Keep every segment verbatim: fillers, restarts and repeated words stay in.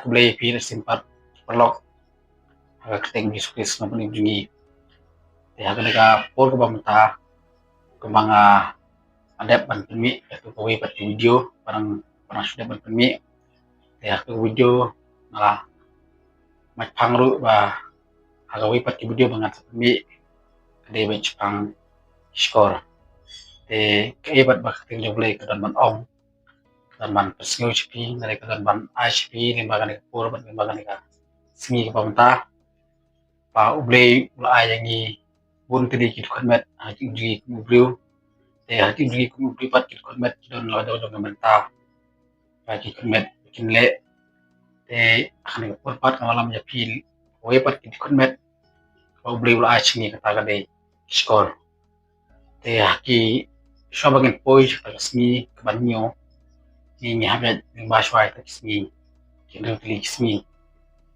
khublei phi na sien pat paralok ha ka kyrteng Jisu Khrist nongpynim jong ngi. Te ha kane ka por kaba mynta, kumba nga dep ban pynmih ïa kawei pat ka video, ba nga, ba nga shu dep ban pynmih. Te ha ka video nga la mait phang ruh ba ha kawei pat ka video ba ngan sa pynmih ka dei ban shaphang shkor. Te kaei pat ba ka ktien jong U Blei ka don ban ong, ka don ban pynsngew sha phi, lane ka don ban ai sha phi lyngba kane ka por bad lyngba kane ka sngi kaba mynta. Ba U Blei u la ai ïa ngi bun tylli ki dkhot met ha ka jingim jong ngi kum u briew. Te ha ka jingim jong ngi kum u briew pat ki dkhot met ki don la jong jong ka bynta ba ki dkhot met kin leh. Te ha kane ka por pat nga wallam ïa phi kawei pat ki dkhot met ba U Blei u la ai sha ngi, kata ka dei shkor. Te ha ki, shuwa ba ngin poi sha ka sngi kaba hynñiew, ngi, ngi hap ïaid lyngba shuwa ïa ka sngi, ki hynriew tylli ki sngi.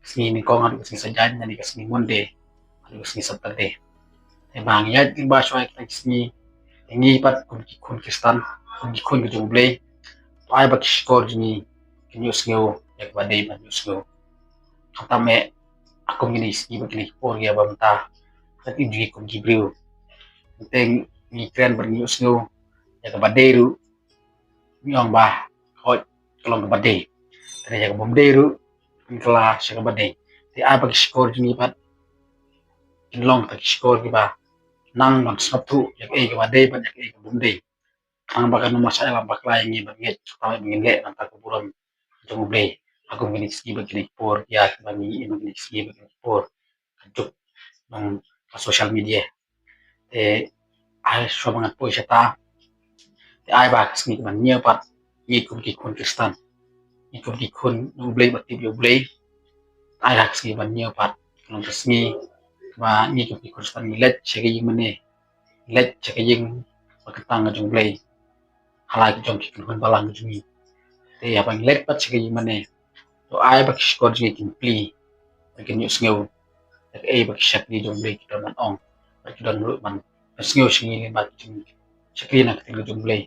Sngi nyngkong haduh ka sngi Saitjaiñ, lane ka sngi Monday haduh ka sngi Saturday. Te ba ngi ïaid lyngba shuwa ïa ka sngi, te ngi pat kum ki khun Khristan, kum ki khun ka jong U Blei, to ai ba ki shkor jong ngi kin ïohsngew ïa kaba dei ban ïohsngew. Khamtam eh ha kum kine ki sngi bad kine ki por kiba mynta, ha ka jingim jong ngi kum ki briew, teng ngi kren bad ngi ïohsngew ïa kaba dei ruh, ngi ong ba hooid ka long kaba dei. Te ïa kaba ym dei ruh, ngi kylla sha kaba dei. Te ai ba ki shkor jong ngi pat kin long ki shkor kiba nang ban sngewthuh ïa kaei kaba dei bad ïa kaei kaba ym dei. Khnang ba kan ym shah ïalam bakla ïa ngi ban ngeit, kata ba ngin leh na ka bynta ka burom jong U Blei ha kum kine ki sngi bad kine ki por, ïa kaba ngi ïohi ha kine ki sngi bad kine ki por, ka juk jong ka social media. Te ai, shuwa ba ngan poi shata, te ai ba ka sngi kaba hynñiew pat, ngi kum ki khun Khristan, ngi kum ki khun jong U Blei ba tip ïa U Blei, ai ha ka sngi kaba hynñiew pat, ka long ka sngi ba ngi kum ki khun Khristan ngi leit sha ka ïing mane, leit sha ka ïing ba kyntang ka jong U Blei ha la ki jong ki kynhun balang ka jong ngi. Te haba ngi leit pat sha ka ïing mane, to ai ba ki shkor jong ngi kin plie, ba kin ïohsngew ïa kaei ba ki shakri jong U Blei ki don ban ong, ba ki don ruh ban pynsngew sha ngi lyngba ki jingshakri na ka ktien ka jong U Blei,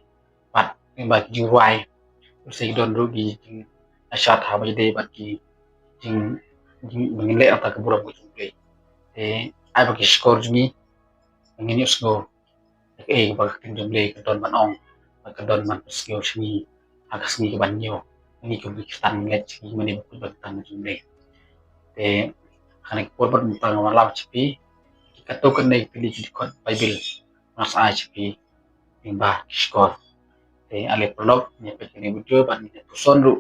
bad lyngba ki jingrwai. Lehse ki don ruh ki jingïaishah haba ïadei bad ki jing, jing, ba ngin leh na ka bynta ka burom ka jong U Blei. Te ai ba ki shkor jong ngi ba ngin ïohsngew ïa kaei ba ka ktien jong U Blei ka don ban ong, ba ka don ban pynsngew sha ngi ha ka sngi kaba hynñiew, ngi kum ki Khristan ngi leit sha ka ïing mane bakhuid ba kyntang ka jong U Blei. Te ha kane ka por bad mynta nga wallam sha phi katto katne ki tylli ki dkhot Baibl ba nga sa ai sha phi lyngba ki shkor. Te ale paralok, ngin ïa peit kane ka video bad ngin ïa puson ruh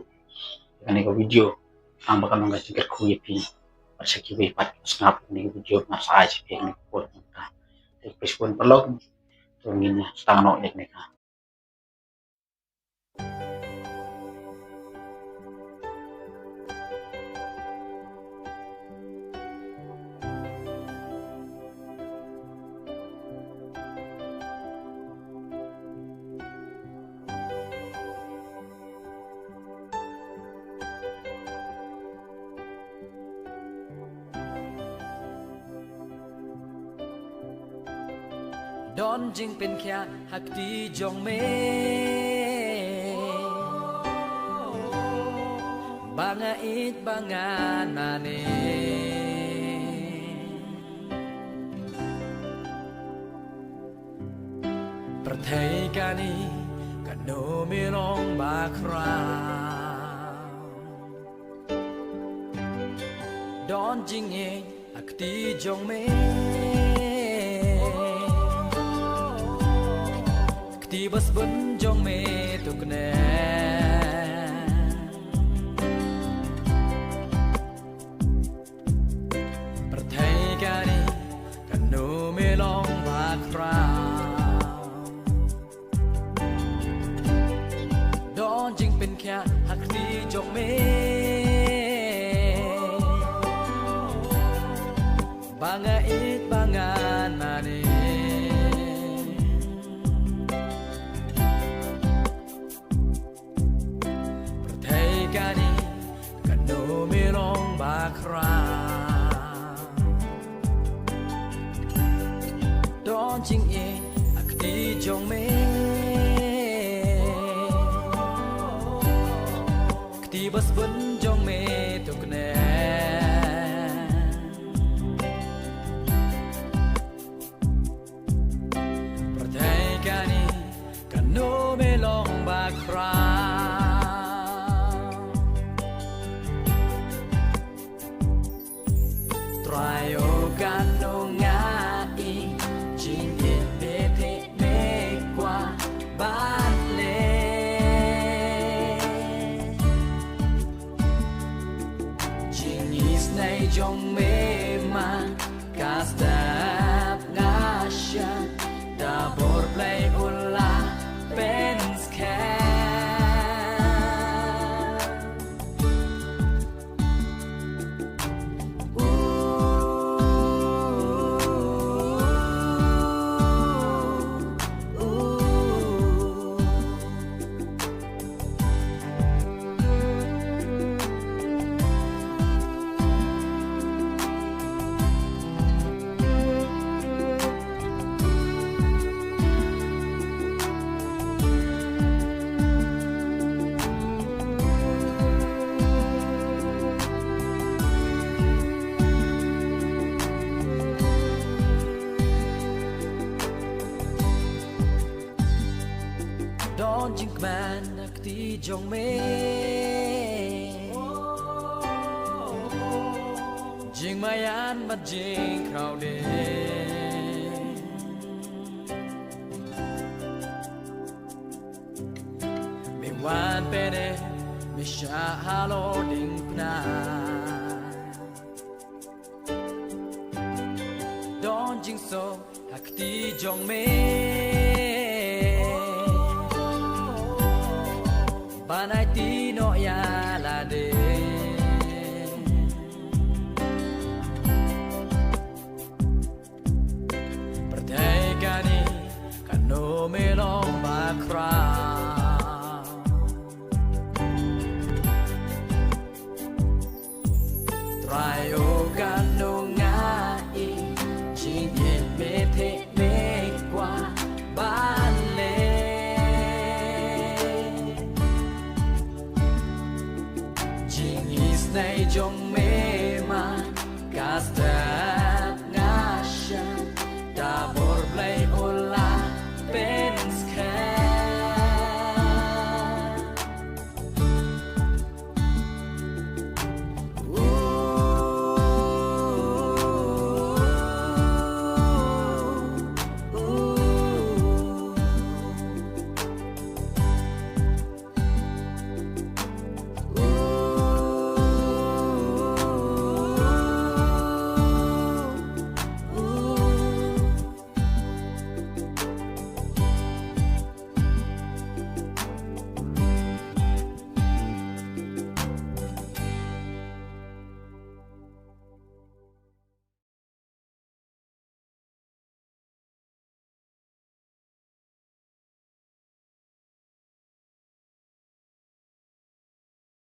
ïa kane ka video, khnang ba kan long ka jingkyrkhu ïa phi bad sha kiwei pat ki sngap ïa kane ka video ba nga sa ai sha phi ha kane ka por mynta. Te khublei shibun paralok, to ngin ïa sdang noh ïa kane ka. Don jingpynkhiah ha kti jong me, ba nga ïeit ba nga nane. Pyrthei kane ka nym i long ba khraw. Don jingïeit ha kti jong me, kti ba sbun jong me tu kne. Pyrthei kane ka nym i long ba khraw. Don jingpynkhiah ha kti jong me, ba nga ïeit ba nga nane. Pyrthei kane ka nym i long ba khraw. Don jingïeit ha kti jong me, kti ba sbun jong me tu jong me ma ka step nga sha da bor play u la pens ka. Don jingkmen na kti jong me. Jingmaïan bad jingkhraw de. Me wan pene, me shah halor diengphna. Don jingsuk ha kti jong me. Ban aiti noh ïa lade. Pyrthei kane, katno me long bakhraw. Trai o, katno nga i, jingïeit me theh me kwah ban leh. Jingisynei jong me ma ka step